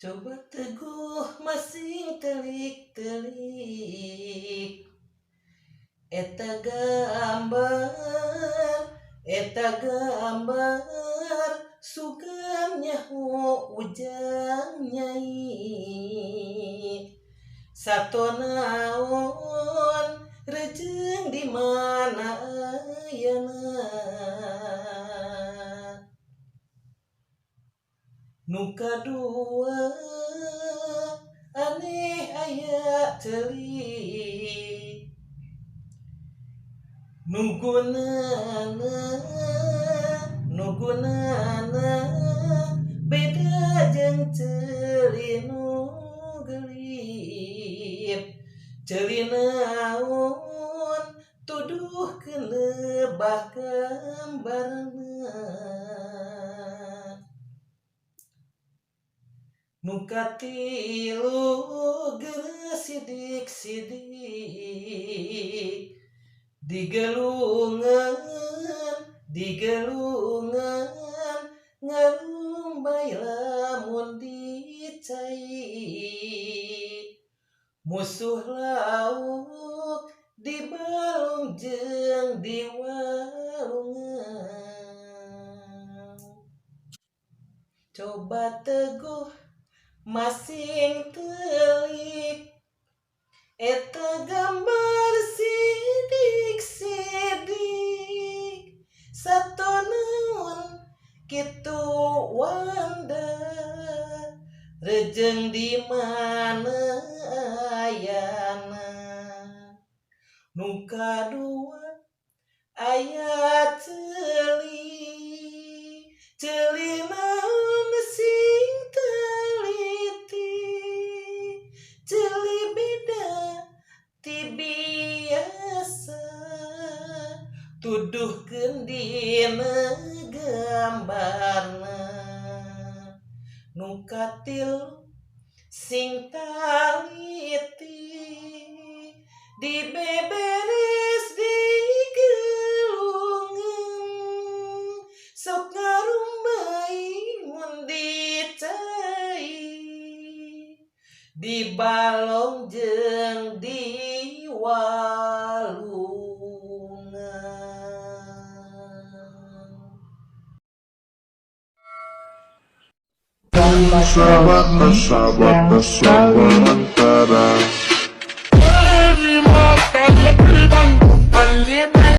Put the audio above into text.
Coba teguh masing telik-telik eta gambar, eta gambar sugan nyaho ujang nyai sato naon rejeng di mana ayana nu kadua aneh aya ceuli nu gunana beda jeung ceuli nu geulip ceuli naon tuduh keunebah gambarna nu katilu geus sidik-sidik digelungan digelungan ngarumbay lamun dicai musuh lauk di balong jeung di walungan. Coba teguh masing telik eta gambar sidik-sidik sato naon kitu wanda rejeng di mana ayana nu kadua aya ceuli ceuli naon sing teliti ceuli beda ti biasa tuduhkeun dina gambarna nu katilu sing taliti dibeberes digelungan sok ngarumbay mun dicai di balong jeung di walungan. Sahabat, sahabat, sahabat antara.